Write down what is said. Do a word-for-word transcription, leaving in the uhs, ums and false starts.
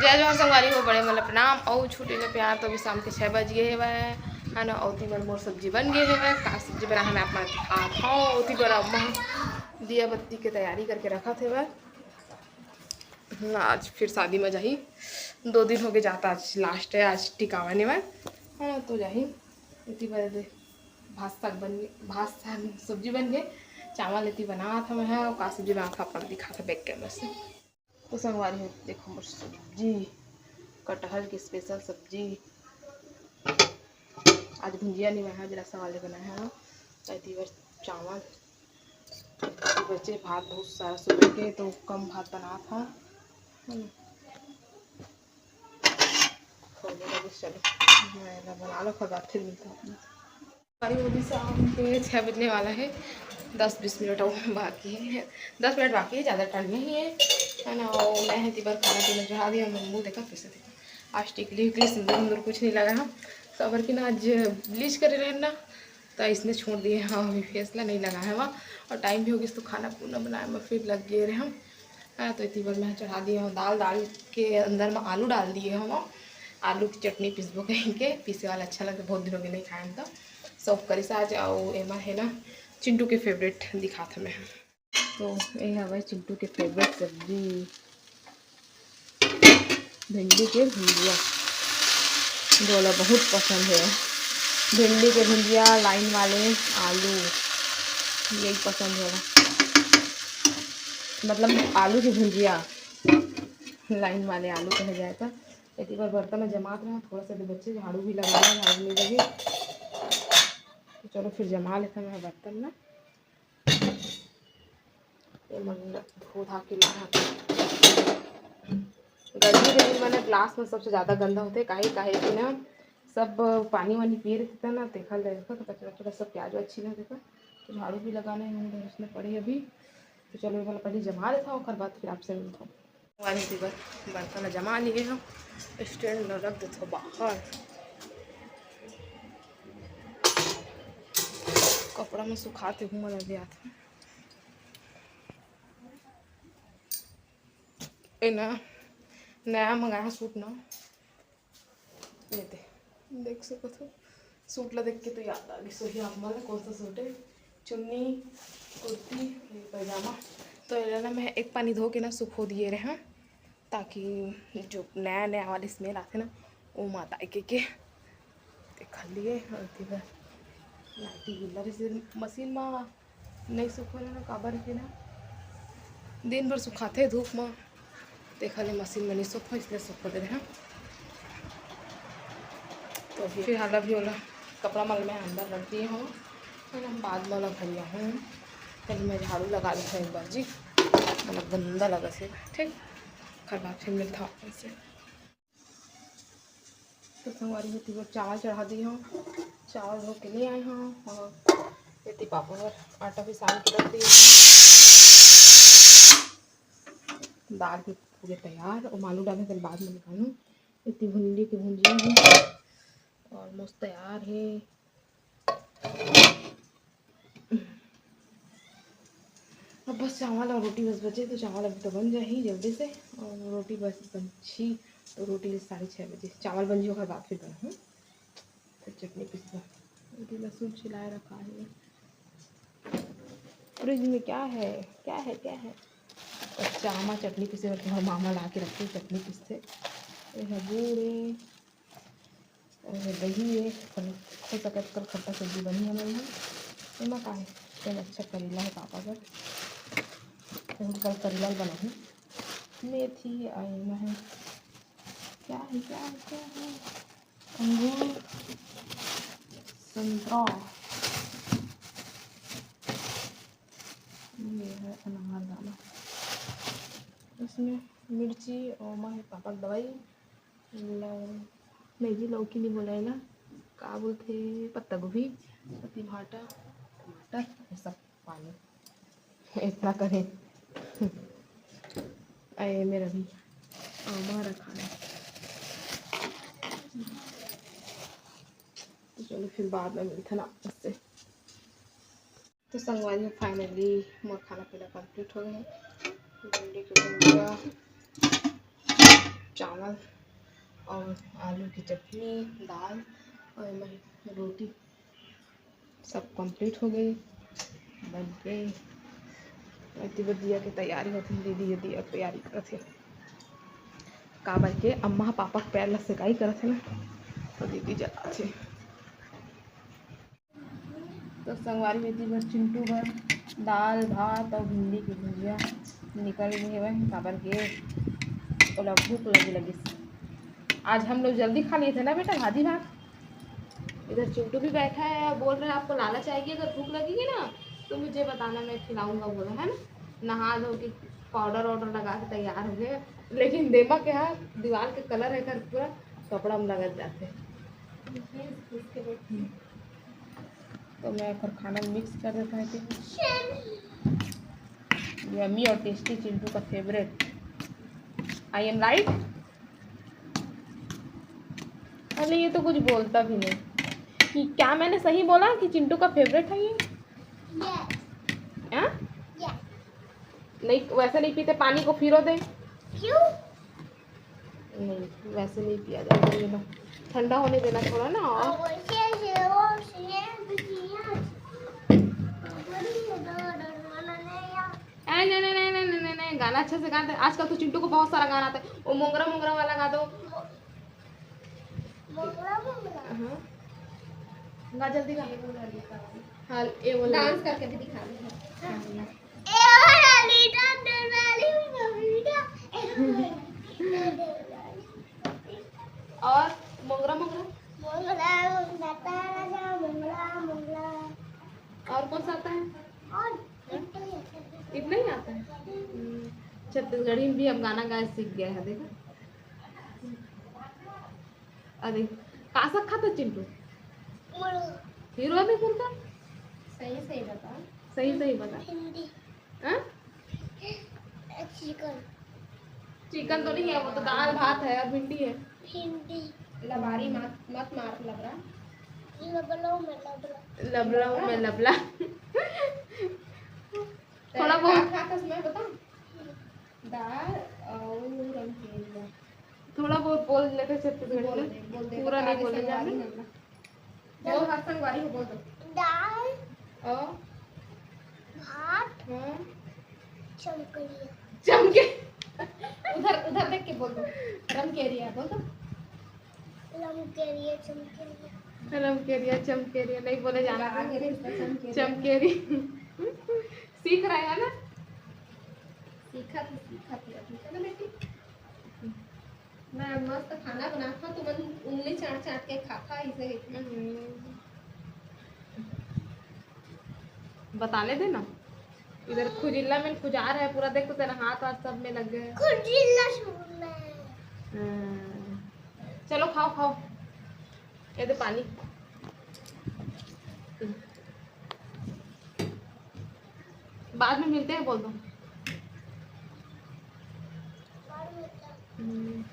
जय जोहार संगवारी हो, बड़े मन ल प्रणाम अउ छोटे ल प्यार। तो अभी शाम के छः बज गे हवय, है ना। अउ ओती बर मोर सब्जी बन गे हवय। का सब्जी बनाए हवय मैं आप मन ल दिखात हव। ओती बर अम्मा दिया बत्ती के तैयारी करके रखत हवय। हम्म, आज फिर शादी में जाही, दो दिन हो गए जाता, आज लास्ट है, आज टिकावा नेवय, है ना। तो जाही, इतनी बजे भात साग बन, भात साग सब्जी बन गए, चावल इतनी बनात हवय, है, अउ का सब्जी बनात हवय, अपन दिखात हवय back camera से। तो संगवारी हो, देखो मोर सब्जी, कटहल के special सब्जी। आज भुंजिया नहीं बनाया, आज रसा वाले बनाए हैं, तो इतनी बार चावल बचे भात बहुत सारा सुबह के, तो कम भात बना था। हम्म। हो गया, बस चलो, मैं ना बना लो, खबर फिर मिलता हूँ अपना। अरे, वो भी शाम के छः बजने वाला है, दस बीस मिनट और बाकी है, दस मिनट बाकी है, ज़्यादा टाइम नहीं है, है ना। और मैं है तिबर खाना पीना चढ़ा दिया, मैं मुँह देखा कैसे देखा, आज टिकली उकली सिंदूर उंदूर कुछ नहीं लगा है, सबर की ना आज ब्लीच करे रहे ना, तो इसने छोड़ दिए। हाँ, अभी फेस ला नहीं लगा है वहाँ, और टाइम भी हो गया, तो खाना पीना बनाए में फिर लग गए रहे हम। हाँ, तो इतनी बार मैं चढ़ा दिए हूँ दाल। दाल के अंदर में आलू डाल दिए हूँ, आलू की चटनी पीसबो कहीं के, पीसे वाला अच्छा लगता, बहुत दिन हो गए नहीं खाए हम। तो सर्व करी साज, और एमा है ना चिंटू के फेवरेट दिखात हमें। तो ये हमारे चिंटू के फेवरेट सब्जी, भिंडी के भुंजिया, जो ओला बहुत पसंद है। भिंडी के भुंजिया, लाइन वाले आलू, यही पसंद है। मतलब आलू की भुंजिया, लाइन वाले आलू कहे जाए तो। इतनी बार बर्तन में जमात रहा, थोड़ा सा तो बच्चे झाड़ू भी लगा रहे, झाड़ू नहीं लगे। तो चलो फिर जमा लेते हैं बर्तन में। ये मन धो धा के ला। गर्मी के दिन में ना ग्लास में सबसे ज़्यादा गंदा होते, काहे काहे कि ना सब पानी वानी पिए रहते ना, देखा ले, देखो तो कचरा वचरा सब प्याज अच्छी ना देखो। तो झाड़ू भी लगाना है, मुँह उसमें पड़े अभी। तो चलो, मैं पहले जमा लेता हूँ, ओकर बाद फिर आपसे मिलता हूँ। वाले भी बर-, बर्तन ला जमा लिए हो, स्टैंड ला रख देथो बाहर। कपड़ा में सुखाते हूँ, मजा भी आता। ए ना, नया मंगाया सूट ना, ये दे, देख सकत हो, सूट ला देख के तो याद आ गई। सोही आप मन ला कौन सा सूट है, चुन्नी, कुर्ती, ये पैजामा। तो एला ना मैं एक पानी धो के ना सुखो दिए रहे, ताकि जो नया नया वाली स्मेल आथे ना, वो मत आए के, के। देख लिए और इधर नाइटी गिल्ला जैसे मशीन में नहीं सुखो ना, काबर के ना दिन भर सुखाथे धूप में, तेखा ले मशीन में नहीं सुखो, इसलिए सुखो दे रहे हैं। तो फिलहाल अभी ओला कपड़ा मल में अंदर रख दिए हूँ, है ना, बाद में ओला भरिया हूँ। पहले मैं झाड़ू लगा देता हूँ एक बार जी, मतलब गंदा लगा से, ठीक, खराब फिर मिलता हूँ आपसे। तो संगवारी होती वो चावल चढ़ा दी हूँ, चावल धो के ले आए हूँ और इतनी पापड़ और आटा भी सान के रख दिए। दाल भी पूरे तैयार और आलू डाले फिर बाद में निकालूँ। इतनी भिंडी की भुंजिया है, ऑलमोस्ट तैयार है। अब बस चावल और रोटी बस बचे, तो चावल अभी तो बन जाही जल्दी से, और रोटी बस बनही तो रोटी साढ़े छः बजे चावल बन जाही, ओकर बाद फिर बनाहूँ। तो चटनी पीसना, रोटी लहसुन छिलाए रखा है फ्रिज में। क्या है, क्या है, क्या है? कच्चा आमा चटनी पीसे बर तुम्हारे मामा ला के रखे चटनी पीसते। ये है गुड़ है, और ये दही है, कल हो सकत कल खट्टा सब्जी बनी हमारे यहाँ। एमा का है, एमा अच्छा करेला है पापा बर, तो हम कल करेला बनाहूँ। मेथी है, और एमा है, क्या है, क्या है, क्या है? अंगूर, संतरा, ये है अनारदाना, इसमें मिर्ची और ओमा है पापा के दवाई, लौ-, नहीं जी, लौकी नहीं बोला है ना, का बोलते, पत्ता गोभी, पत्ती भाटा, टमाटर, ये सब पानी। इतना करें। अरे मेरा भी आमा रखा है, तो चलो फिर बाद में मिलते ना उससे। तो संगवारी हो, finally मोर खाना पीना complete हो गए। भिंडी के भुंजिया, चावल और आलू की चटनी, दाल और एमा रोटी, सब complete हो गई, बन के एती बर दिया के तैयारी होत हे। दीदी ये दिया के तैयारी करत हे, काबर के अम्मा पापा के पैर ला सेकाई करत हे ना, तो दीदी जलात हे। तो संगवारी हो, एती बर चिंटू बर दाल, भात और भिंडी के भुजिया निकल गे हवय, काबर के ओला भूख लगे लगिस। आज हम लोग जल्दी खा लिए थे ना बेटा, भाजी भात। इधर चिंटू भी बैठा है और बोल रहा है, "आपको लालच आएगी, अगर भूख लगेगी ना तो मुझे बताना, मैं खिलाऊंगा," बोला है ना। नहा धो के पाउडर वाउडर लगा के तैयार हो गए, लेकिन देमा के हा दीवार के कलर है कर पूरा कपड़ा में लगत जाते। तो मैं एकर खाना मिक्स कर देता है। यम्मी और टेस्टी, चिंटू का फेवरेट। I am right? अरे, ये तो कुछ बोलता भी नहीं। कि क्या मैंने सही बोला कि चिंटू का फेवरेट है ये? Yes. हाँ? Yes. नहीं, वैसे नहीं पीते, पानी को फिरो दे। क्यों? नहीं, वैसे नहीं पिया जाता, ये लो। ठंडा होने देना थोड़ा ना। और ए, नहीं, नहीं, नहीं, गाना अच्छे से गाते। आजकल तो चिंटू को बहुत सारा गाना आता है, वो मोंगरा मोंगरा वाला गा दो। मोंगरा मोंगरा। हाँ, गा, जल्दी गा। हाँ, ये बोल। डांस करके भी दिखा दो। हाँ। ए वाली, डंडन वाली, मम्मी का। और मोंगरा मोंगरा। मोंगरा, मोंगरा, तारा जा, मोंगरा, मोंगरा। और कौन सा आता है? और हाँ? इतना ही आता है। इतना ही आता है। हम्म, छत्तीसगढ़ी में भी अब गाना गाए सीख गया है, देखो। अरे, का साग खाता चिंटू? मुर्गा। फिर वो भी मुर्गा? सही सही बता। सही सही बता। भिंडी। हाँ? चिकन। चिकन तो नहीं है, वो तो दाल भात है और भिंडी है। भिंडी। लबारी मत, मत मार लबरा। लबलो में लबला। लबलो में लबला। थोड़ा बहुत। खा, खा, मैं बताऊं? दाल और रमकेरिया। थोड़ा बहुत बोल लेते छत्तीसगढ़ी बोल में। दे, बोल दे, पूरा बता नहीं दे बोले संगवारी जाने। मन ला। बोल, हर संगवारी हो बोल दो। दाल। और? भात। हाँ। चमकरिया। चमके। उधर, उधर देख के बोल दो। रमकेरिया बोल दो। रमकेरिया, चमकेरिया। रमकेरिया, चमकेरिया नहीं बोले जाना। चमकेरिया। चमकेरी। सीख रहा है ना? सीखा तो, सीखा तो, ठीक है ना बेटी? मैं मस्त खाना बनाता, तुमन उंगली चाट चाट के खाता, इसे। हम्म। बताने दे ना, इधर खुजिल्ला में खुजा रहा है पूरा, देख तो तेरा हाथ वाथ सब में लग गया है। खुजिल्ला सुन में। हम्म। चलो खाओ, खाओ, ये दे पानी। बाद में मिलते हैं, बोल दो। बाद में मिलते हैं। हम्म।